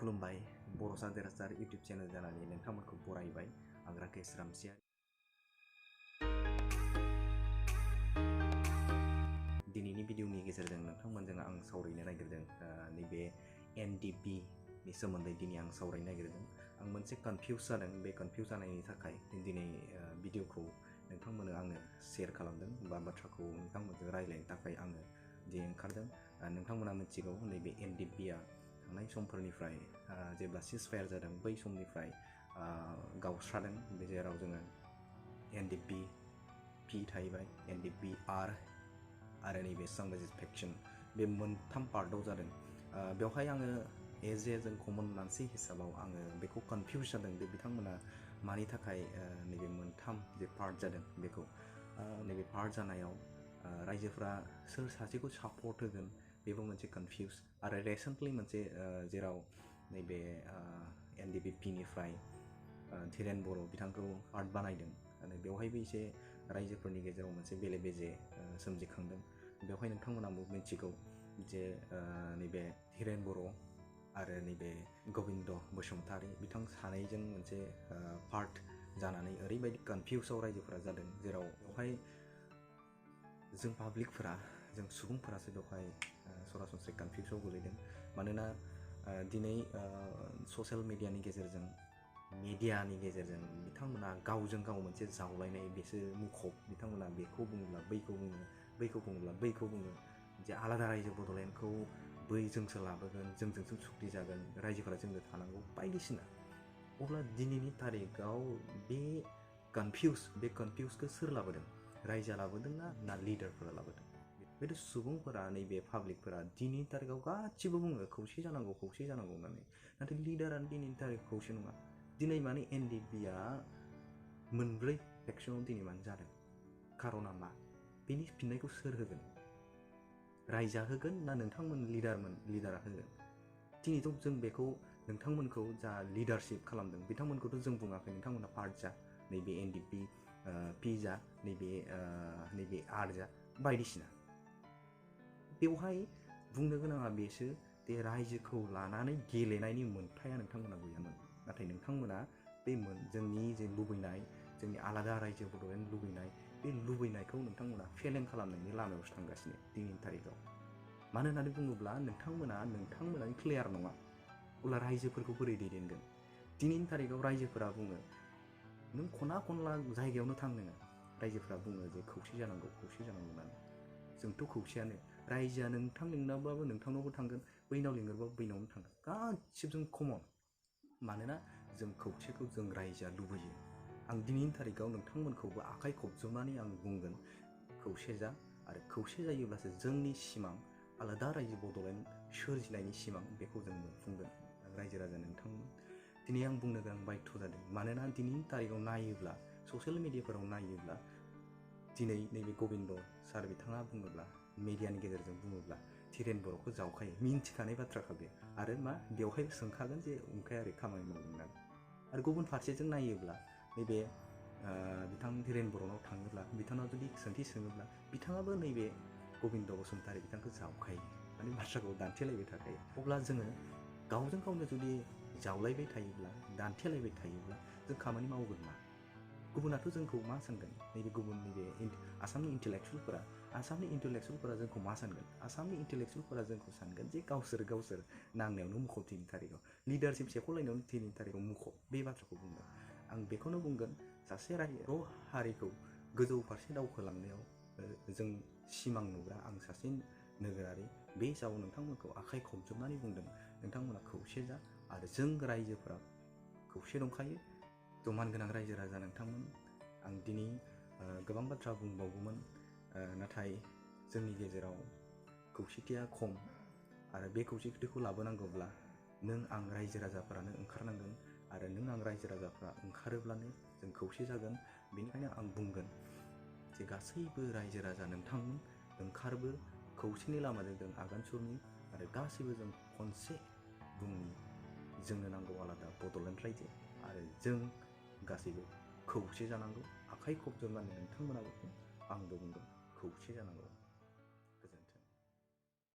खुलुमबाय बर'सा देरहासार YouTube channel जानानै नोंथांमोनखौ बरायबाय आं राकेश रामसिया दिनैनि भिडिअनि गेजेरजों नोंथांमोनजों आं सावरायनो नागिरदों नैबे एनडिपि नि सोमोन्दै दिनै आं सावरायनो नागिरदों आं मोनसे कनफिउज जादों बे कनफिउज जानायनि थाखाय दिनै भिडिअखौ नोंथांमोननो आङो शेयार खालामदों बा बाथ्राखौ नोंथांमोनजों रायज्लायनो थाखाय आङो दिनै ओंखारदों नोंथांमोना मिथिगौ नैबे एनडिपिआ थांनाय समफोरनिफ्राय जेब्ला सिजफायार जादों बै समनिफ्राय गावस्रादों बे जेराव जोङो एनडिपि पि थाहैबाय एनडिपि आरो नैबे सांबाजिस फेक्शन बे मोनथाम पार्टआव जादों बेवहाय आङो एज ए जों कमन मानसि हिसाबाव आङो बेखौ कनफिउज जादों बे बिथांमोना मानि थाखाय नैबे मोनथाम जे पार्ट जादों बेखौ नैबे पार्ट जानायाव रायजोफोरा सोर सासेखौ सापर्ट होगोन बेबो मोनसे कनफिउज आरो रिसेन्टलि मोनसे जेराव नैबे एनडिपि निफ्राय धीरेन बर' बिथांखौ पार्ट बानायदों आरो बेवहायबो एसे रायजोफोरनि गेजेराव मोनसे बेले बेजे सोमजिखांदों बेवहाय नोंथांमोनाबो मिथिगौ जे नैबे धीरेन बर' आरो नैबे गबिन्द बसुमतारी बिथां सानैजों मोनसे पार्ट जानानै ओरैबायदि कनफिउसाव रायजोफोरा जादों जेराव बेवहाय जों पाब्लिकफोरा जों सुबुंफोरासो बेवहाय सरासनस्रायै कनफिउसाव गोलैदों मानोना दिनै ससियेल मिडियानि गेजेरजों मिडियानि गेजेरजों बिथांमोना गावजों गाव मोनसे जावलायनाय बेसो मुखुब बिथांमोना बेखौ बुङोब्ला बैखौ बुङो बैखौ बुङोब्ला बैखौ बुङो जे आलादा रायजो बड'लेण्डखौ बै जोंसो लाबोगोन जोंजोंसो सुक्ति जागोन रायजोफोरा जोंनो थानांगौ बायदिसिना अब्ला दिनैनि तारिखाव बे कनफिउसखौ सोर लाबोदों रायजोआ लाबोदों ना लिडारफोरा लाबोदों बेथ' सुबुंफोरा नैबे पाब्लिकफोरा दिनैनि तारिखाव गासिबो बुङो खौसे जानांगौ होननानै नाथाय लिडारानो दिनैनि तारिखाव खौसे नङा दिनै माने एनडिपिआ मोनब्रै फेक्सनाव दिनै मानो जादों खारना मा बेनि फिननायखौ सोर होगोन रायजोआ होगोन ना नोंथांमोन लिडारा होगोन दिनैथ' जों बेखौ नोंथांमोनखौ जा लिडारशिप खालामदों बिथांमोनखौथ' जों बुङाखै नोंथांमोना पार्ट जा नैबे एनडिपि पि जा नैबे आर जा बायदिसिना बेवहाय बुंनो गोनाङा बेसो दे रायजोखौ लानानै गेलेनायनि मोन्थाया नोंथांमोना गैयामोन नाथाय नोंथांमोना बे जोंनि जे लुबैनाय जोंनि आलादा रायजो बड'लेण्ड लुबैनाय बे लुबैनायखौ नोंथांमोना फेलें खालामनायनि लामायावसो थांगासिनो दिनैनि तारिखाव मानो होननानै बुङोब्ला नोंथांमोना क्लियार नङा अब्ला रायजोफोरखौ बोरै दैदेनगोन दिनैनि तारिखाव रायजोफोरा बुङो नों खना खनला जायगायावनो थां नोङो रायजोफोरा बुङो जे खौसे जानांगौ होननानै जोंथ' खौसेयानो रायजोआ नोंनावब्लाबो नोंथांनावबो थांगोन बैनाव लिंहरबाबो बैनावनो थांगोन गासिबो जों कमन मानोना जों खौसेखौ जों रायजोआ लुबैयो आं दिनैनि तारिखाव नोंथांमोनखौबो आखाइ खबजोबनानै आं बुंगोन खौसे जा आरो खौसे जायोब्लासो जोंनि सिमां आलादा रायजो बड'लेण्ड सोरजिनायनि सिमां बेखौ जों मोनफुंगोन रायजो राजा नोंथांमोन दिनै आं बुंनो गोनां बायध' जादों मानोना दिनैनि तारिखाव नायोब्ला ससियेल मिडियाफोराव नायोब्ला दिनै नैबे गबिन्द सार बिथाङा बुङोब्ला मिडियानि गेजेरजों बुङोब्ला धीरेन बर'खौ जावखायो मिन्थिखानाय बाथ्राखा बे आरो मा बेवहाय सोंखागोन जे उमखाया ओरै खामानि मावदों होननानै आरो गुबुन फारसेजों नायोब्ला नैबे बिथां धीरेन बर'नाव थाङोब्ला बिथांनाव जुदि सोंथि सोङोब्ला बिथाङाबो नैबे गबिन्द बसुमतारी बिथांखौ जावखायो माने बाथ्राखौ दान्थेलायबाय थाखायो अब्ला जोङो गावजों गावनो जुदि जावलायबाय थायोब्ला दान्थेलायबाय थायोब्ला जों खामानि मावगोन मा गुबुनाथ' जोंखौ मा सानगोन नैबे आसामनि इन्टेलेक्सुयेलफोरा जोंखौ मा सानगोन आसामनि इन्टेलेक्सुयेलफोरा जोंखौ सानगोन जे गावसोर नांनायावनो मुखुब दिनैनि तारिखाव लिडारशिप सेख'लायनायावनो दिनैनि तारिखाव मुखुब बे बाथ्राखौ बुंदों आं बेखौनो बुंगोन सासे हारिखौ गोजौ फारसे दावखोलांनायाव जों सिमां नुग्रा आं सासे नोगोरारि बे हिसाबाव नोंथांमोनखौ आखाइ खबजोबनानै बुंदों नोंथांमोना खौसे जा आरो जों रायजोफोरा खौसे दंखायो मान गोनां रायजो राजा नोंथांमोन आं दिनै गोबां बाथ्रा बुंबावगौमोन नाथाय जोंनि गेजेराव खौसेथिया खम आरो बे खौसेथिखौ लाबोनांगौब्ला नों आं रायजो राजाफोरानो ओंखारनांगोन आरो नों आं रायजो राजाफ्रा ओंखारोब्लानो जों खौसे जागोन बेनिखायनो आं बुंगोन जे गासैबो रायजो राजा नोंथांमोन ओंखारबो खौसेनि लामाजों जों आगान सुरनि आरो गासैबो जों खनसे बुंनि जोंनो नांगौ आलादा बड'लेण्ड रायजो आरो जों गासैबो खौसे जानांगौ आखाइ खबजोबनानै नोंथांमोनाबो आंबो बुंगोन खौसे जानांगौ